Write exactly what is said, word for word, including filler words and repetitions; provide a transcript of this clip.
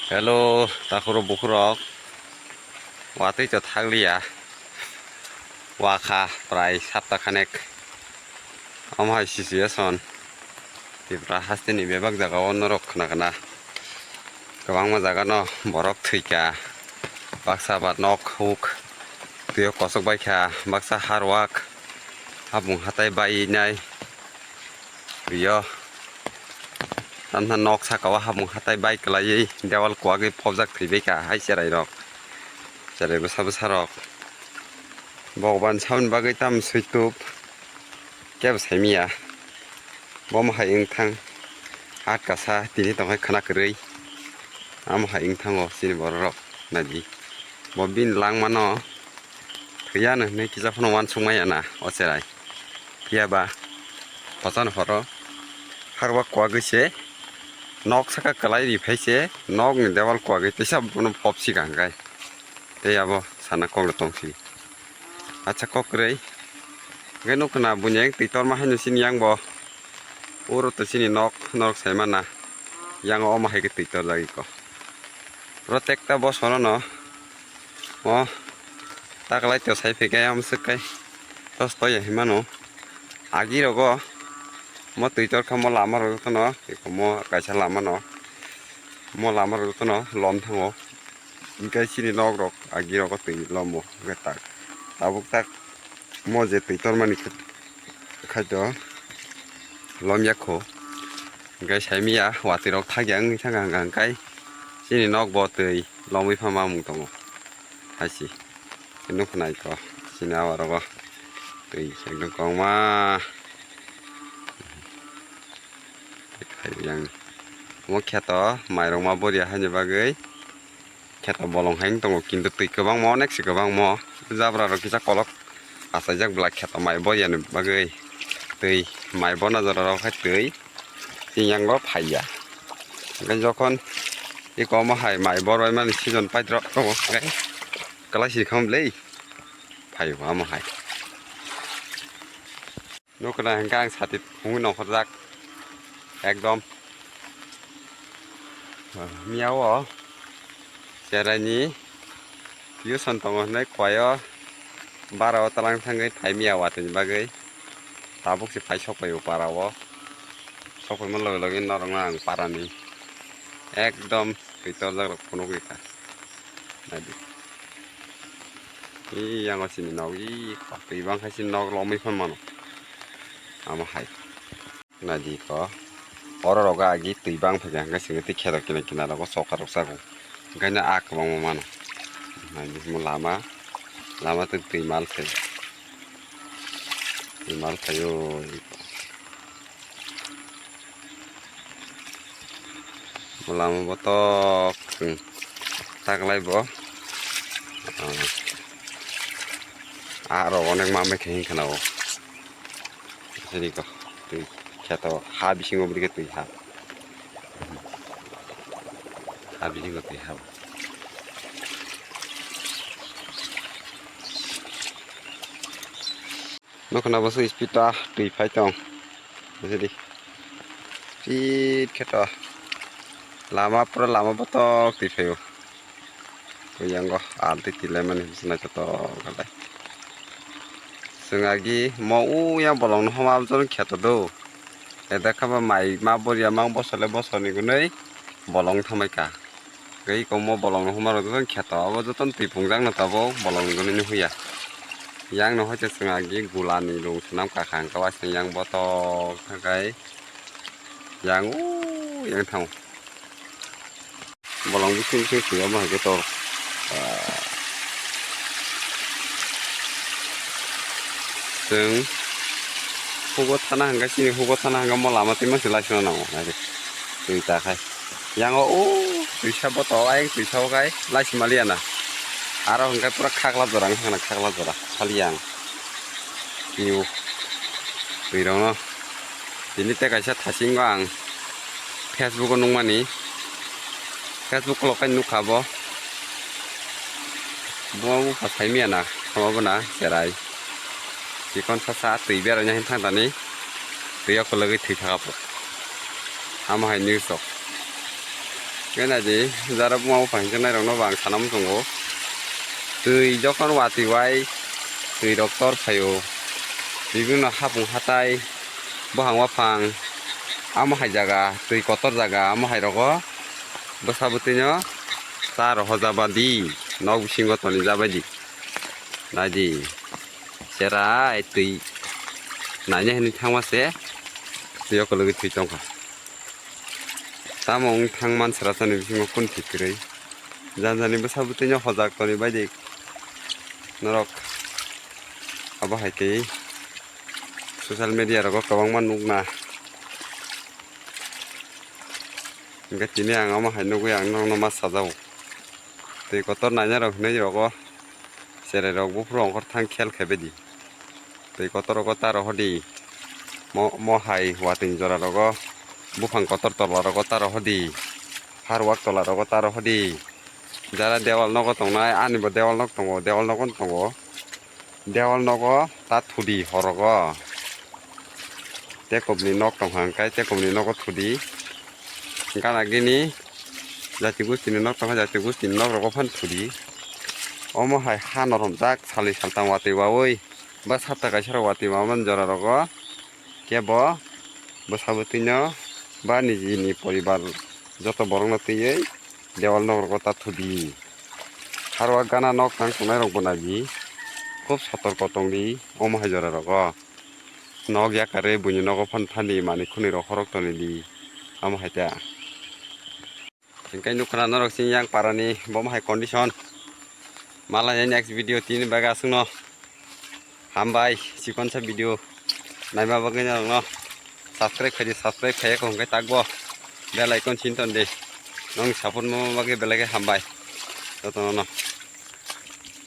Hello, takhuro bukhurok. Watwi to thakliya. Wakha prai sapta khanek. Omo hai situation. Tripura hasteni bebak jagao norok khna khna. Kwbangma jagano borok thwikha. Baksa ba nok huk. Twiyo kosok baikha. Baksa harwak. Habung hatai bainai. Twiyo. Tamsa nok saka o habung hatai bai kwlaiwi dewal kuwagwi phobjak thwibaikha hai cherairok. Cherai bwsa bwsarok. Bhagwan saboni bagwi tam switub. Kebo saimanya. Bomo hai wngthang. Atkasa tini tongkhai khwna kwrwi. Amo hai wngthango chini bororok. Naidi. Bo bini langmano thwiya no hinwi kisa phano uansukmaya na o cherai. Phiya ba pochano horo harwa kuwagwi se nok saka kwlai ri phai se nokni dewal kuwagwi teisa bono phop sika hwnkhe. Tei abo sana kok tong si. Acha kok kwrwi. Hwnkhe nukho na buini yang twi torma haino chini yang bo. Uro to chini nok norok sai mana. Yang omo hai khe twi torjak iko. Oro tekta bosorono. O taklai to sai phikhe amswk kai. Tos toya hinmano. Agi rogo. Mo twi torkha mo lama rok jotono. Iko mo kaisa lama no. Mo lama rok jotono lom thango. Hwnkhe chini nok rok agi rogo twi lomo hwnkhe tak. Tabuk tak mo je twi tormani khaito lom yakho. Hwnkhe saimanya watwi rok thakya wngwi thangkha hwnkha hwnkhe chini nok bo twi lomwi pha mamung tongo. Hai si. Nukho naikho chini awa rogo twi ekdom kwbangma. Yang omo kheto mairok ma boria haini bagwi kheto bolong hai wng tongo, kintu twi kwbangma, onek se kwbangma jabra rok kisa kolok achaijak bwlai kheto mai boria ni bagwi twi mai bona jora rok hai twi tini yang bo phaiya. Hwnkhe jokhon eko omo hai mai bor bai mani season paidrok tongo hwnkhe kwlai si kham le phaio omo hai. Nukuna hwnkhe ang sati phungwi nongkhorjak ekdom. Miya o cheraini tuition tongo hwnwi kowai o bara o twlang thangwi phai miya watwi ni bagwi. Tabuk se phai sok pai o para o. Sok paima logi logi norok no ang para ni ekdom twi torjak rok phunugwi kha. Naidi. Ee, yang o chini nok, ee, twi bang khai chini nok lomwi phano mano. Amo hai. Naidi ko. Oro rogo agi twi bang phaikha, hwnkhe chwngno tei kheto kina kina rogo chokha rok chago. Hwnkhe no a kwbangma mano. Naidi mo lama, lama tei twi mal phai. Twi mal phaio. Lama botok chwng taklai bo. Ah, rok onek ma mai khe hinkhana o. Sini ko twi kheto ha bisingo bwrwi khe twi ha. Ha bisingo twi ha. Nukho na bwswk speed ta twi phai tong. Buji di. Speed khe to. Lama pura lama botok twi phaio. Twi yango alti twi laimani bwswk naithotok khalai. Chwng agi mo uyang bolongno homa aboni kheto do. Edekha ba mai ma boria mang bosole bosorni gunui bolong thamai ka. Tei iko mo bolong no huma rok joto kheto abo joto twi pungjak no tabok bolong ni gwnwi no huya. Yang no hoite chwng agi gula ni rung swnam kha kha hwnkhe waisa yang botok thangkai yang o yang thango. Bolong bising bising twi omo hai khe tor. Chwng hugo thana hwnkhe chini hugo thana hwnkhe mo lama twi masi laisano nango nai twi ta khai. Yang o o twisa boto ayang twisa o kai laisi maliya na. Aro hwnkhe pura khakla jora wngkha na khakla jora sali yang. Twi o twi rok no tini tei kaisa thasing o ang Facebook o nukmani. Facebook kolok kai nukha bo. Bo bupha saimaya na, sama bo na cherai. Chikon sasa twi beraina hin thang tani. Twi o kwlwgwi thwi thaka po. Amo hai news rok. Khe naidi, jara buma buphang hingkhe nairokno bo ang sana muchungo. Twi jokhon watwi bai twi rok tor phaio, bibino hapung hatai, buphang waphang, amo hai jaga, twi kotor jaga, amo hai rogo bwsa bwtwino cha rohojabaidi, nok bisingo tonijabadi. Naidi, chera twi naina hinwi thangma se twi o kwlwgwi thwi tongkha. Tamo wng thang man srasani bisingo kunu thwi kwrwi. Jani jani bwsa bwtwino hojak tonibaidi norok abo hai khe social media rogo kwbangma nukna. Hingkhe tini ang omo hai nugwi ang norokno ma sajao. Twi kotor nainai rok hinwi rogo cherai rok buphuru ongkhor thang khel khe bedi. Twi kotor rogo ta rohodi. Mo, mo hai watwi jora rogo buphang kotor tola rogo ta rohodi. Harwak tola rogo ta rohodi. Jara dewal nogo tongnai, ani bo dewal nok tongo, dewal nogo tongo. Dewal nogo ta thudi horogo. Tekopni nok tongkha hwnkhe tekopni nogo thudi. Gana gini jati gustini nok tongkha, jati gustini nok rogo phano thudi. Omo hai ha noromjak salni saltang watwi wawi ba sapta kaisa rok watwi wamani jora rogo kebo bwsa bwtwino ba nijini poribar joto borokno twiwi dewal nok rogo ta thudi. Harwak gana nok tang tongnai rok bo naidi, khub sotorko tongdi omo hai jora rogo. Nok yakarwi buini nogo phano thani manwi khwnwi rok horok tonidi, amo hai ta. Hingke nukha norok chini yang parani bomo hai condition. Malai next video tini bagwi aswkno. Hambai, chikonsa video naima bagwi norokno subscribe khaidi, subscribe khaiya kho hwnkhe takbo bell icon sin tondi. Nong support ma bagwi belai khe hambai jotono no.